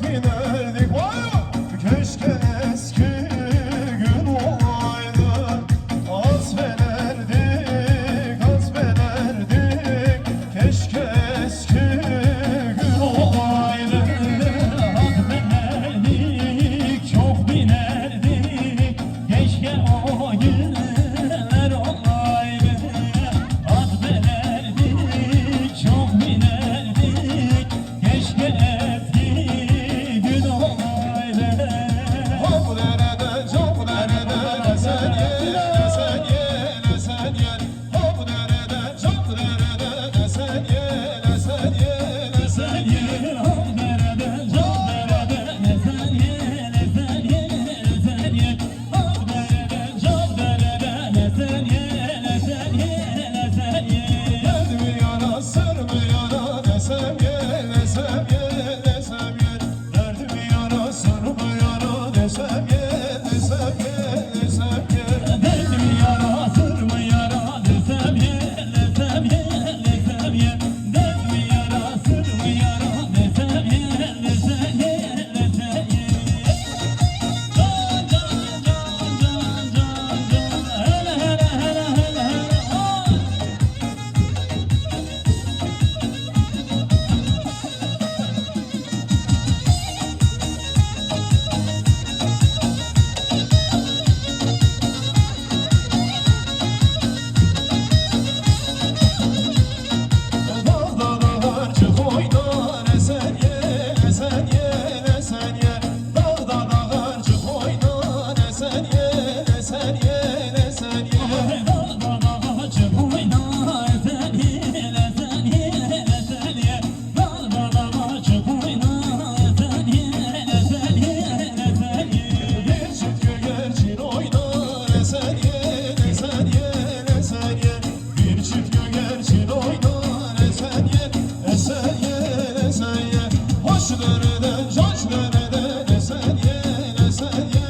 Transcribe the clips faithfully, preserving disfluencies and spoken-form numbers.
Binerdik, vay! Keşke eski gün olaydı. Az venerdik, az venerdik. Keşke eski gün olaydı. Az venerdik, çok binerdik. Keşke o günler olaydı. Az venerdik, çok binerdik. Keşke eski gün olaydı. Hop derede, çok derede, ne sen ye, ne sen ye, ne sen ye. Hop derede, çok derede, ne sen ye, ne sen ye, ne sen ye. Hop derede, çok derede, ne sen ye, ne sen ye, ne sen ye. Dağda dağarcık oynar, esen ye, esen ye, esen ye. Dağda dağarcık oynar, esen ye, esen ye, esen ye. Dağda dağarcık oynar, esen ye, esen ye, esen ye. Dağda dağarcık oynar, esen ye, esen ye, esen ye. Bir çift gögerçin oynar, esen ye, esen ye, esen ye. Bir çift gögerçin oynar, esen ye, esen ye, esen ye. Hoş dereden, coş dereden, esen ye, esen ye,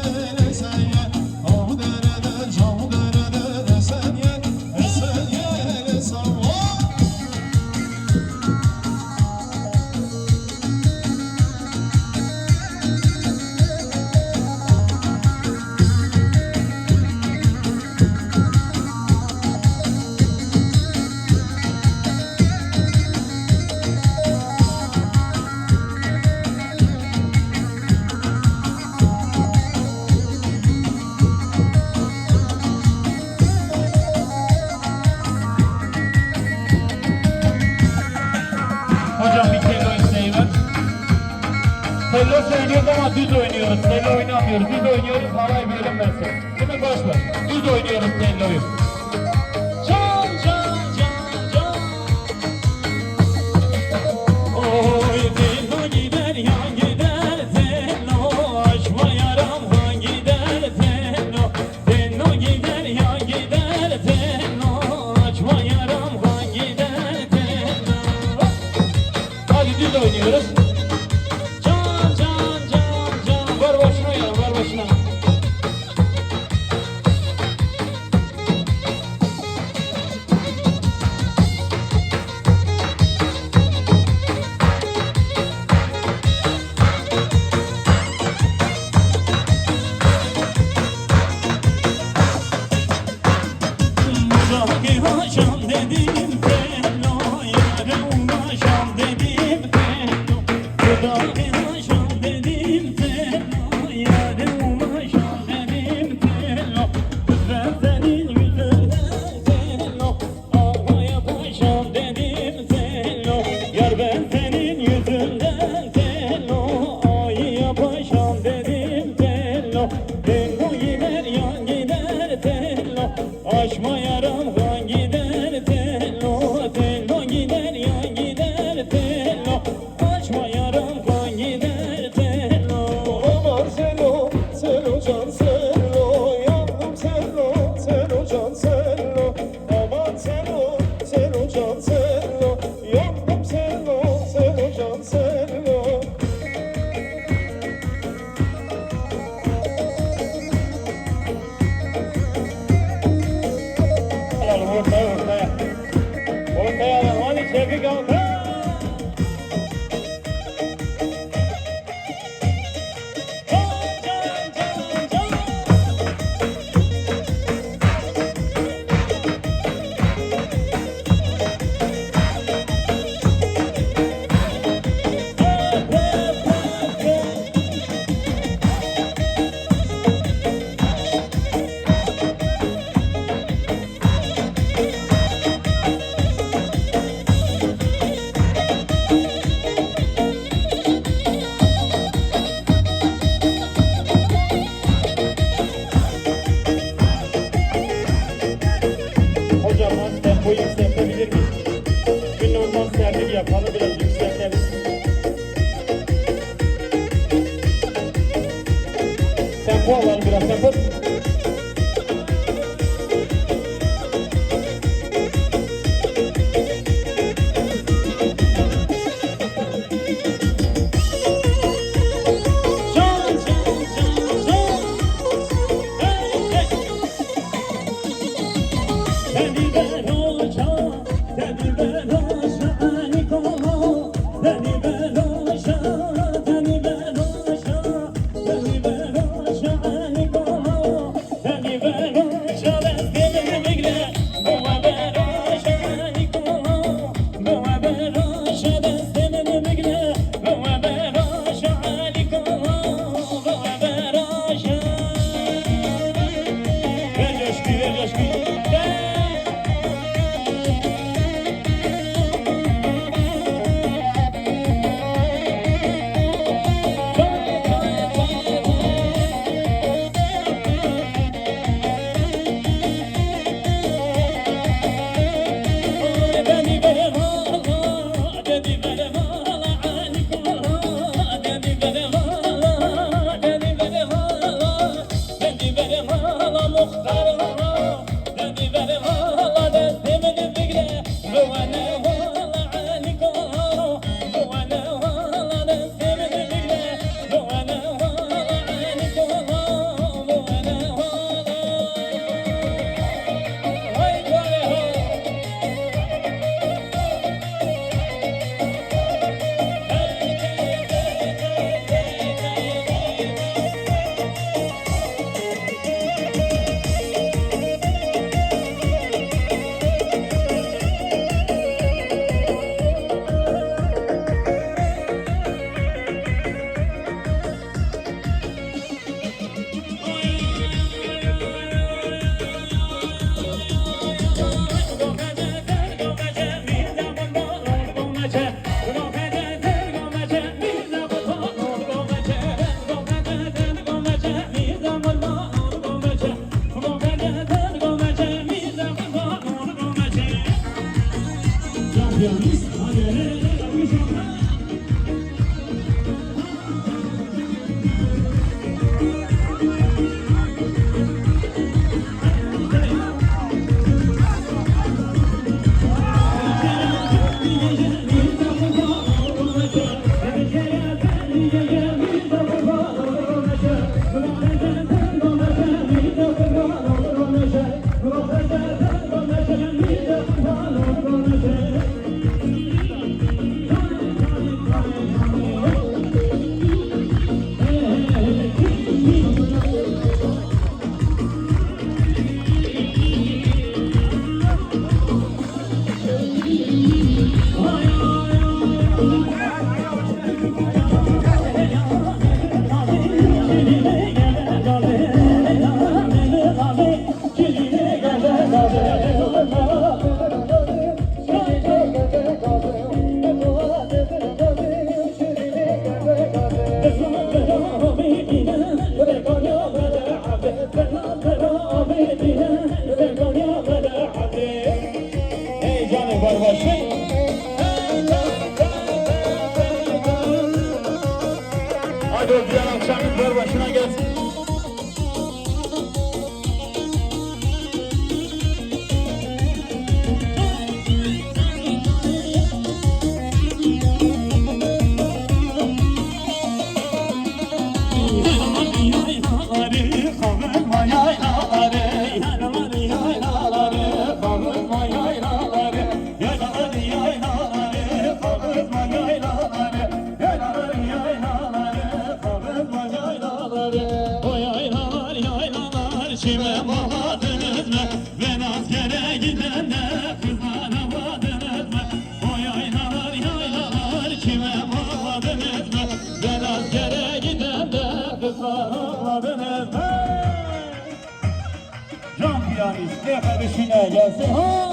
esen ye. Av dereden, cav dereden, esen ye, esen ye, esen ye. Hocam bir tello isteği var. Tello söylüyoruz ama düz oynuyoruz. Tello oynamıyoruz. Düz oynuyoruz. Halay bölünmesin. Bunu boş ver. Düz oynuyoruz telloyu. Can, can, can, can. Oy, tello gider ya gider tello. Açma yaram han gider tello. Tenno gider ya gider tenno, açma yaram ha gider tenno. Hadi düz oynuyoruz. Can, can, can, can. Ver başına ya, ver başına. Dudağın aşam dedim tello, yarım aşam dedim tello. Dudağın aşam dedim tello, yarım aşam dedim tello. Ben senin yüzünden tello. Ağlaya paşam dedim tello, yar ben senin yüzünden tello. Ayıya paşam dedim tello, tello gider yan gider tello. Açma yaram kan gider tello, tello gider yan gider tello. Açma yaram kan gider tello. Aman tello, tello can tello, yandım tello, tello can tello. Aman tello, tello can tello, yandım tello, tello can tello. Vallahi biraz yapın. Hey, canê berbaşê. Haydi, o diğer akşamın berbaşına gelsin. Yaylalar, yaylalar, yaylalar, oy yaylalar, yaylalar, kime bağladınız mı? Ben askere gidende kızlar avladınız mı? O yaylalar, yaylalar, kime bağladınız mı? Ben askere gidende kızlar avladınız mı? Can piyanist, ne kardeşine gelsin. Ha!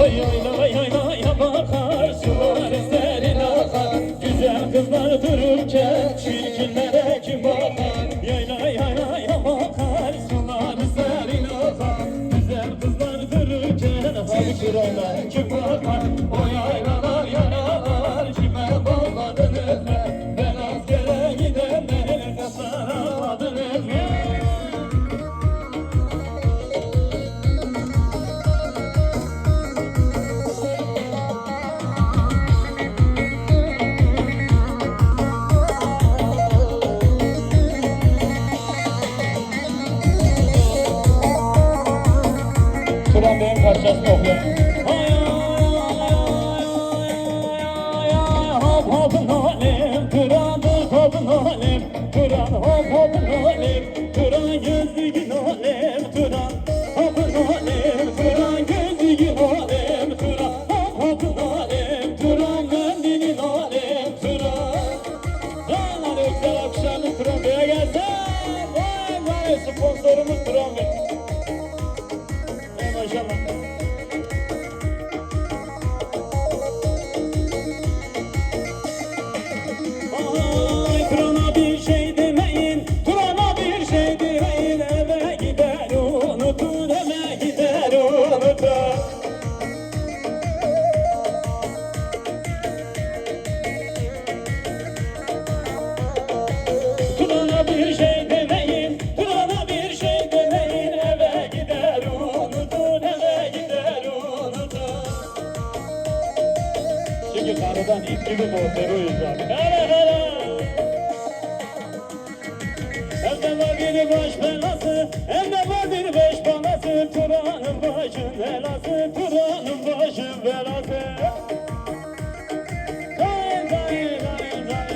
Oy, oy, oy, oy, oy, bahar suları serin akar. Güzel kızlar dururken çirkinlere kim bakar? Yay, yay, yay, yay, bahar suları serin akar. Güzel kızlar dururken Parçasını okuyalım. Hop hop nalim, turan hop nalim, turan hop hop nalim, turan gözlü nalim, turan hop nalim, turan gözlü nalim, turan hop hop nalim, turan mendili nalim, turan. Lan hadi öksel alkışlarınız Turan Bey'e gelsin. Vay vay, sponsorumuz Turan Bey. Ey maşallah. Ay, Turana bir şey demeyin, Turana bir şey demeyin, eve gider unutun, eve gider unutun. Turana bir şey demeyin, Turana bir şey demeyin, eve gider unutun, eve gider unutun. Çünkü karıdan ip gibi korkuyoruz abi. Hele hele. Hem de var bir baş belası, hem de var bir baş belası. Turanın başın belası, Turanın başın belası. Day, day, day, day.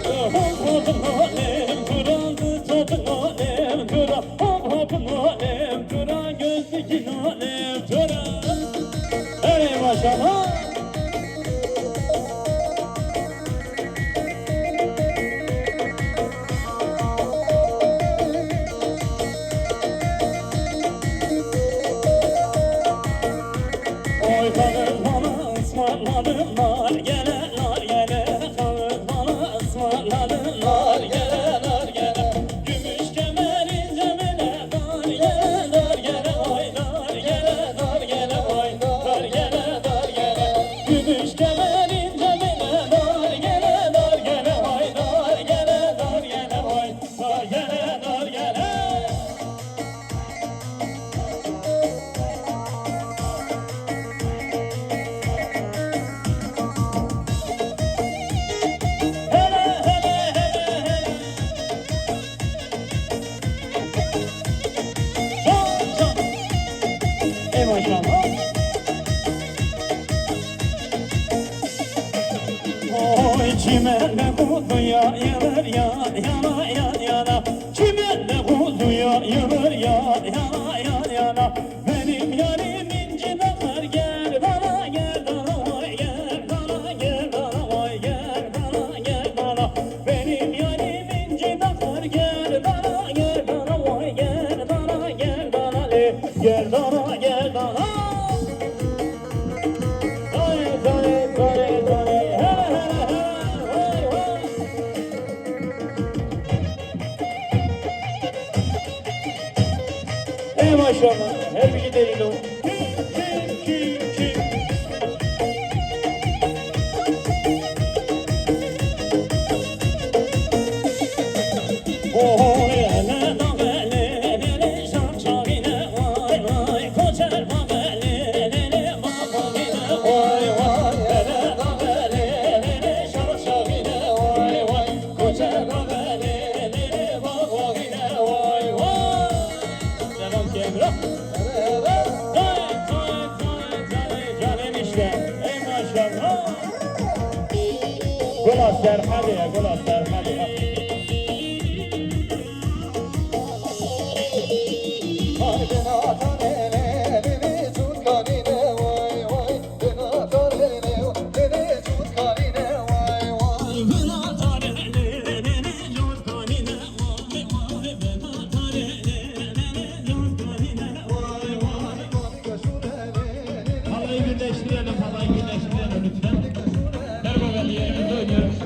Hop hop nalim, Turan, tut nalim, Turan. Hop hop nalim, Turan, gözlü nalim, Turan. Hey maşallah. Oy kağıt bana ısmarladılar, gele nar gele. Kağıt bana ısmarladılar, gele nar gele. Gümüş kemer ince bele dar gele, dar gele, oy dar gele, dar gele, oy dar gele, dar gele. Gümüş kemer ince bele dar gele, dar gele, oy dar gele, dar gele, oy dar gele, dar gele. Hele hele hele hele. Can can. Ey maşallah. Oy çimenle kuzuya yılır yan yana yan yana. Çimenle kuzuya yılır yan yana yan yana. Benim yarim inci bakar gerdana gerdana vay gerdana gerdana vay gerdana gerdana. Benim yarim inci bakar gerdana gerdana vay gerdana gerdana le gerdana gerdana. Dare dare dare dare hele hele hele vay vay. Ey maşallah, her biri delil o. Devam ki Emrah. Vay, vay, vay, vay, canım işte. Ey maşallah. Gula Serhadi ya, Gula Serhadi ya. Halayı birleştirelim, halayı birleştirelim lütfen. Ver bakalım, yerimizi oynuyoruz.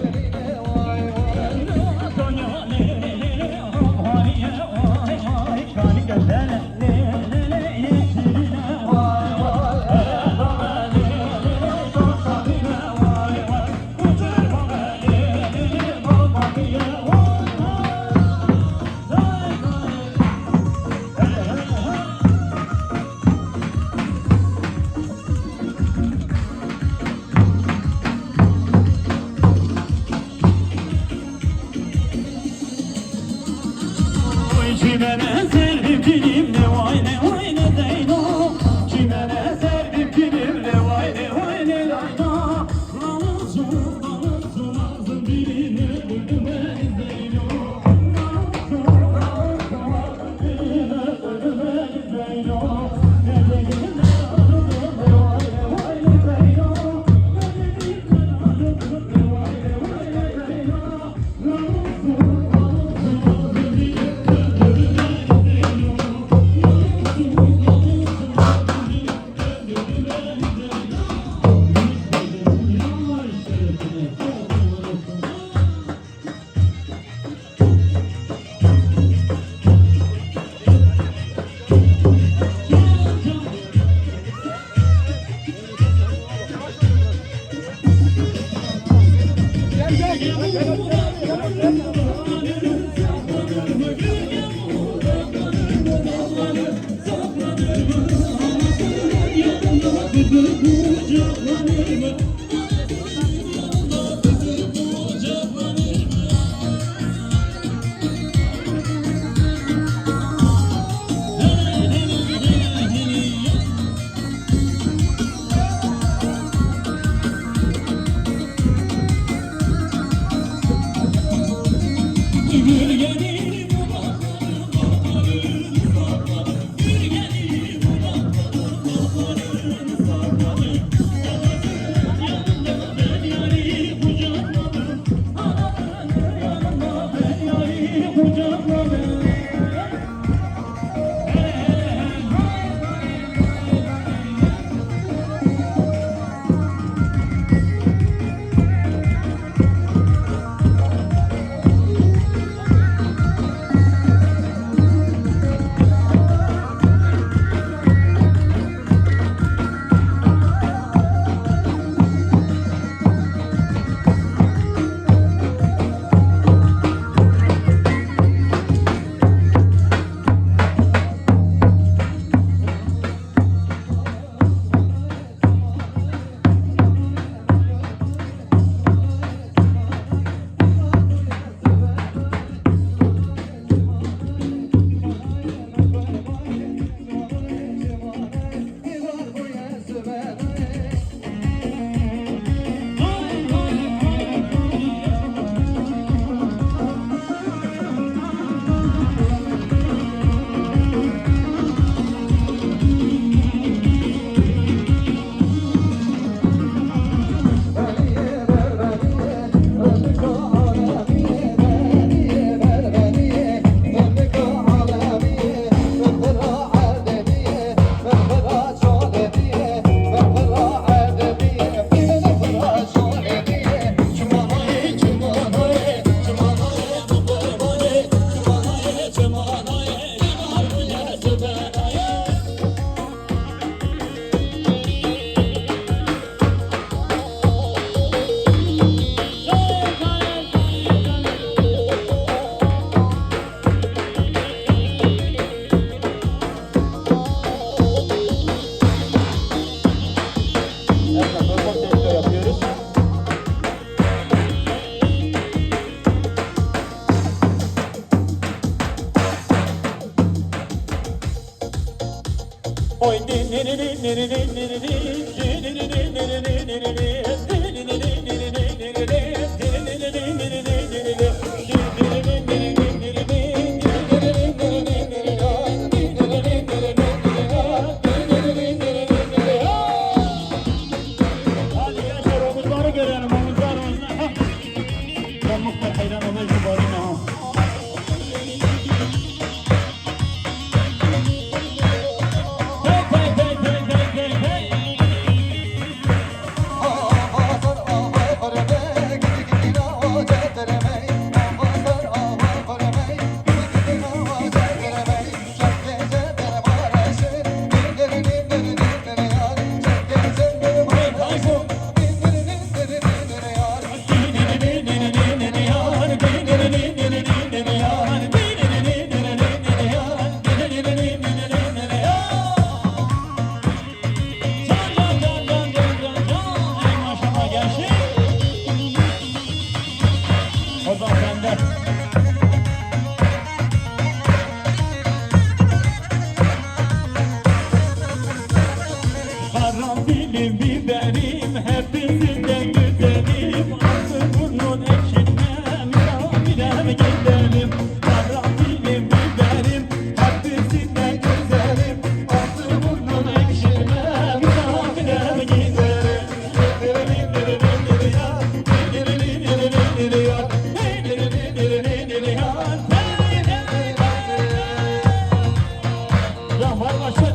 Rahman Başar.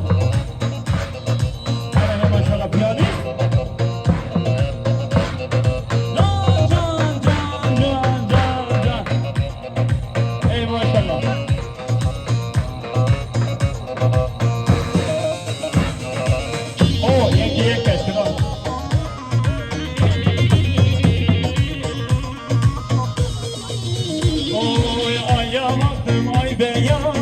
Hele maşallah piyanist. Can, can, can, can, can, can. Ey maşallah. O, yekê yek e, şuna. Oy, ay ya Maxdem, ay be ya.